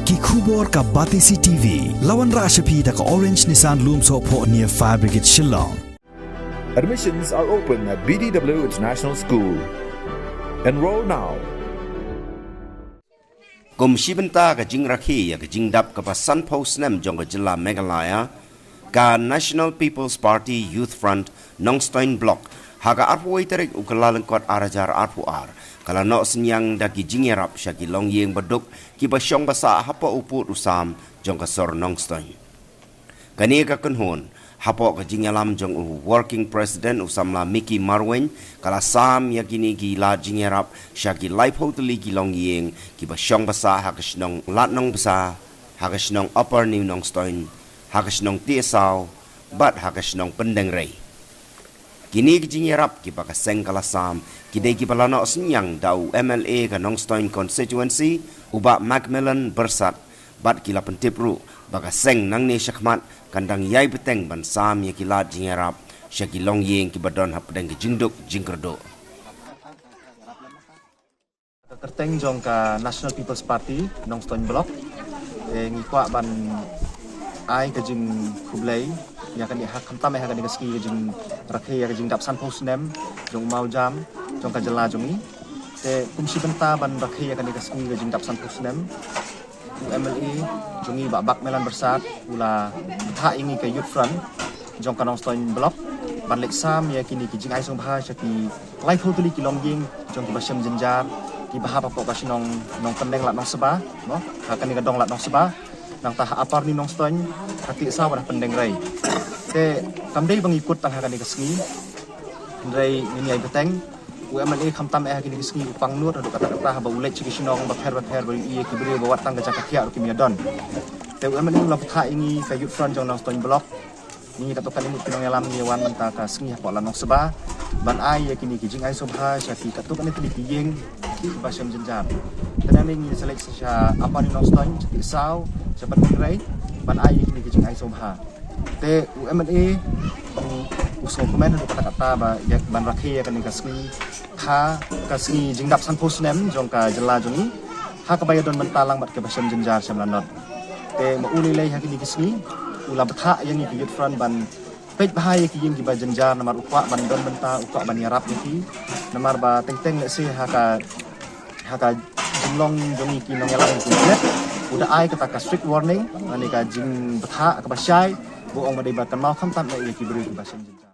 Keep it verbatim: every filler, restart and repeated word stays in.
Ki khubor ka Batesi T V. La wanrah sha phi da ka Orange Nissan Lumsohphoh near Fire Brigade Shillong. Admissions are open at B D W International School. Enroll now. Kum shi bynta ka jingrakhe ïa ka jingdap kaba sanphew snem jong ka jylla Meghalaya, ka National People's Party Youth Front Nongstoiñ Block, ha ka arphew wei tarik u Kyllalyngkot ar hajar arphew ar, ka la noh synñiang da ki jingïarap sha ki longïing baduk kiba shong basah hapoh u pud u sam jong ka sor Nongstoiñ. Kane ka kynhun, hapoh ka jingïalam jong u Working President u samla Mickey Marwein, ka la sam ïa kine ki lad jingïarap sha ki laiphew tylli ki longïing kiba shong basah ha ka shnong Ladnongbsa, ha ka shnong Upper New Nongstoiñ, ha ka shnong Tiehsaw bad ha ka shnong Pyndengrei. Kine ki jingïarap kiba ka seng ka la sam ki dei kiba la noh synñiang da u M L A ka Nongstoiñ Constituency, u Bah Macmillan Byrsat, bad ki la pyntip ruh ba ka seng nangne shakhmat kan dang ïai bteng ban sam ïa ki lad jingïarap sha ki longïing kiba don hapdeng ki jingduk jingkyrduh. Ka kyrteng jong ka National People's Party Nongstoiñ Block, eh, ngi kwah ban ai ka jingkhublei ïa kane, ha khamtam eh ha kane ka sngi ka jingrakhe ïa ka jingdap sanphew snem jong u mawjam jong ka jylla jong ngi. Te kum shi bynta ban rakhe ïa kane ka sngi ka jingdap sanphew snem, u M L A jong ngi Bah Macmillan Byrsat u la bthah ïa ngi ka Youth Front jong ka Nongstoiñ Block ban leit sam ïa kine ki jingai sngewbha sha ki laiphew tylli ki longïing jong kiba shem jynjar kiba hap hapoh ka shnong Nongpyndeng Ladnongseba, mo, ha kane ka dong Ladnongseba, nangta ha Upper New Nongstoiñ, ha Tiehsaw bad ha Pyndengrei. Te kam dei ba ngi kut tang ha kane ka sngi, hynrei ngin ïai bteng. U M L A khamtam eh ha kine ki sngi u pang nud haduh katta katta haba u leit sha ki shnong bapher bapher ba u ïohi ïa ki briew ba wat tang ka jaka thiah ruh kim ïadon. Te u M L A u la bthah ïa ngi ka Youth Front jong Nongstoiñ Block. Ngi katto katne ngut ki nongïalam ngi wan mynta ka sngi hapoh Ladnongseba ban ai ïa kine ki jingai sngewbha sha ki katto katne tylli ki ïing kiba shem jynjar. Te nangne ngi sa leit sha Upper New Nongstoiñ, sha Tiehsaw, sha Pyndengrei ban ai ïa kine ki jingai sngewbha. Te u M L A u, u sngewkmen haduh katta katta ba ïa ban rakhe ïa kane ka sngi, ha ka sngi jingdap sanphew snem jong ka jylla jong ngi, ha kaba ïadon bynta lang bad kiba shem jynjar shem lanot. Te ma u lei lei ha kine ki sngi u la bthah ïa ngi ki Youth Front ban peit bha ïa ki ïing kiba jynjar, namar u kwah ban don bynta, u kwah ban ïarap ïa ki. Namar ba teng teng lehse ha ka, ha ka jinglong jong ngi ki nongïalam jingklet, u da ai kata ka strict warning, lane ka jingbthah kaba shai, ba u ong ba dei ban kynmaw khamtam eh ïa ki briew kiba shem jynjar.